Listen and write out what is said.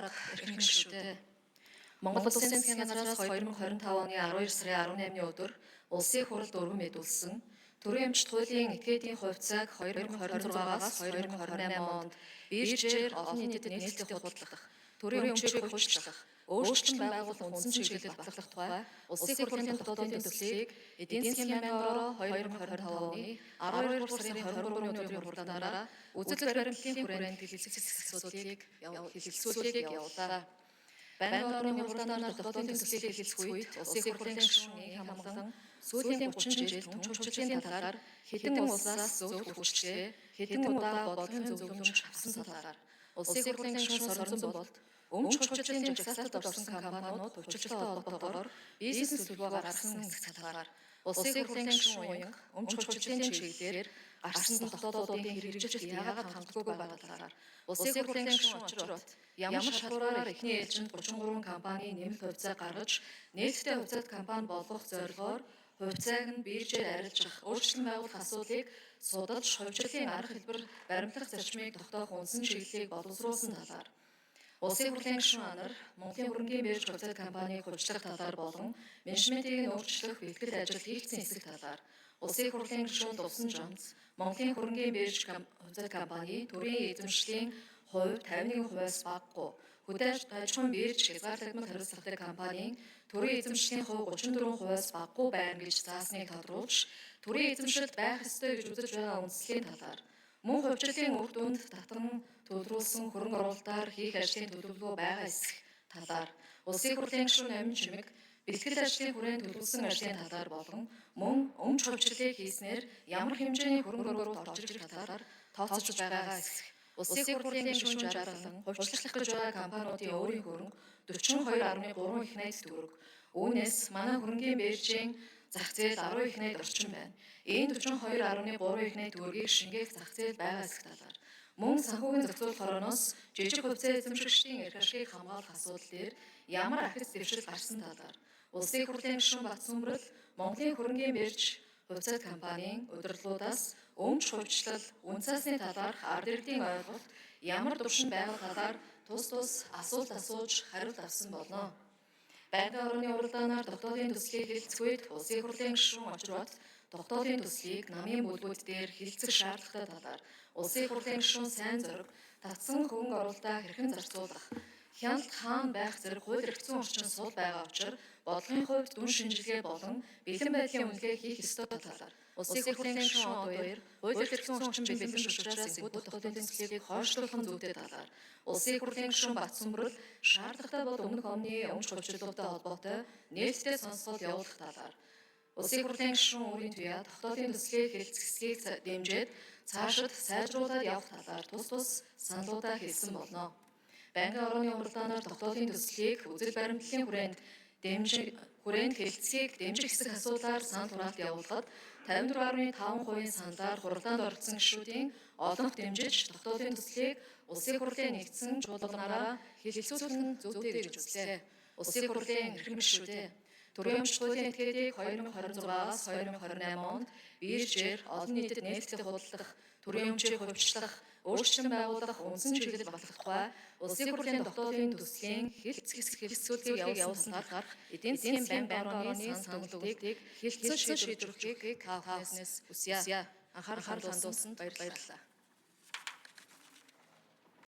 Дарга, эрхэм гишүүдээ. Монгол Улсын засгийн газраас 2025 оны 12 сарын 18-ны өдөр Улсын их хурлд өргөн мэдүүлсэн Төрийн эмчит хуулийн этгээдийн хувьцааг 2026-аас 2028 онд биржээр олон нийтэд нээлттэй худалдах, төрийн өмчийг хувьчлах, өөрчлөн байгуулах үндсэн чиглэл батлах тухай Улсын их хурлын тогтоолын төслийг эдийн засгийн байнгын ороо 2025 оны 12 сарын 23-ны өдрийн хуралдаанаараа үзэл баримтлалын хүрээнд хэлэлцэх асуудлыг хэлэлцүүлгийг явууллаа. Байнгын орны хуралдаанаар тогтоолын төслийг хэлэлцэх үед Улсын их хурлын гишүүн Инх Хамгалан сүүлийн 30 жил төмч хувьчлалын талаар хэдэн улсаас зөвлөх хүчлээ, хэдэн удаа бодлогын зөвлөмж авсан талаар Улсын их хурлын гишүүн Соронзон Болд өмч хувьчлалын жагсаалтад орсон компаниуд хувьчлалтай холбоотойгоор бизнес төлөвлөгөө гаргасан хэсэг талаар Улсын их хурлын гишүүн Уянга өмч хувьчлалын чиглэлээр гарсан тогтоолуудын хэрэгжилт яагаад хангалтгүй байгаа талаар Улсын их хурлын гишүүн Очирбат ямар шалгуураар эхний ээлжинд 33 компани нэмэлт хувьцаа гаргаж нээлттэй хувьцаат компани болгох зорилгоор хувьцааг нь биржээр арилжах, өөрчлөн байгуулах асуудлыг судалж, хувьчлалын арга хэлбэр баримтлах зарчмыг тогтоох үндсэн чиглэлийг боловсруулсан талаар Улсын их хурлын гишүүн Анар Монголын хөрөнгийн бирж хувьцаат компаниг хувьчлах талаар болон менежментийг нь өөрчлөх бэлтгэл ажил хийгдсэн хэсэг талаар Улсын их хурлын гишүүн Тулсан Жамц Монголын хөрөнгийн бирж хувьцаат компани төрийн эзэмшлийн хувь 51%-аас багагүй, хөдөө аж ахуйн бирж хязгаарлагдмал хариуцлагатай компанийн төрийн эзэмшлийн хувь 34%-аас багагүй байна гэж заасныг тодруулж, төрийн эзэмшилд байх ёстой гэж үзэж байгаа үндслийн талаар мөн хувьчлалын үр дүнд татан төлрүүлсэн хөрөнгө оруулалтаар хийх ажлын төлөвлөгөө байгаа эсэх талаар Улсын их хурлын гишүүн Номин Чимэг бэлтгэл ажлын хүрээнд төлөвлөсөн ажлын талаар болон мөн өмч хувьчлалыг хийснээр ямар хэмжээний хөрөнгө оруулалт орж ирэх талаар тооцож байгаа эсэх Улсын их хурлын гишүүн Жаргалан хувьчлах гэж байгаа компаниудын өөрийн хөрөнгө 42.3 их найд төгрөг. Үүнээс манай хөрөнгийн биржийн зах зээл 10 их найд орчим байна. Энэ 42.3 их найд төгрөгийг шингээх зах зээл байгаа эсэх талаар мөн санхүүгийн зохицуулах хорооноос жижиг хувьцаа эзэмшигчдийн эрх ашгийг хамгаалах асуудал дээр ямар ахиц дэвшил гарсан талаар Улсын их хурлын гишүүн Батсүмбрал Монголын хөрөнгийн бирж хувьцаат компанийн удирдлагуудаас өмч хувьчлал үнэ цаасны талаарх ард иргэдийн ойлголт ямар төвшөнд байгаа талаар тус тус асуулт асууж хариулт авсан болно. Байнгын орооны уралдаанаар тогтоолын төслийг хэлэлцэх үед Улсын их хурлын гишүүн Очирбат тогтоолын төслийг намын бүлгүүд дээр хэлэлцэх шаардлагатай талаар Улсын их хурлын гишүүн Сайн Зориг татсан хөрөнгө оруулалтаа хэрхэн зарцуулах, хяналт хаана байх зэрэг хууль эрх зүйн орчин сул байгаа учир бодлогын хувьд дүн шинжилгээ болон бэлэн байдлын үнэлгээ хийх ёстой талаар Улсын их хурлын гишүүн Одоёр хууль эрх зүйн орчин бэлэн биш учраас энэхүү тогтоолын төслийг хойшлуулах нь зүйтэй талаар Улсын их хурлын гишүүн Батсүмбрал шаардлагатай бол өмнөх оны өмч хувьчлалуудтай холбоотой нээлттэй сонсгол явуулах талаар Улсын их хурлын гишүүн Өөрийн Туяа тогтоолын төслийг хэлэлцэх хэсгийг дэмжиж цаашид сайжруулаад явах талаар тус тус саналуудаа хэлсэн болно. Байнгын орооны уралдаанаар тогтоолын төслийг үзэл баримтлалын хүрээнд дэмжих хүрээнд хэлэлцэхийг дэмжих хэсэг асуудлаар санал хураалт явуулахад 54.5%-ийн саналаар хуралдаанд оролцсон гишүүдийн олонх дэмжиж тогтоолын төслийг Улсын их хурлын нэгдсэн чуулганаараа хэлэлцүүлэх нь зүйтэй гэж үзлээ. Улсын их хурлын эрхэм гишүүдээ. Төрийн өмч хуулийн этгээдийг 2026-аас 2028 онд биржээр олон нийтэд нээлттэй худалдах, төрийн өмчийг хувьчлах, өөрчлөн байгуулах үндсэн чиглэл батлах тухай Улсын их хурлын тогтоолын төслийн хэлэлцэх хэлэлцүүлгийг явуулсан талаарх эдийн засгийн байнгын орооны санал өгөлтийг хэлэлцэн шийдвэрлэхийг та бүхнээс хүсье. Анхаарал хандуулсанд баярлалаа.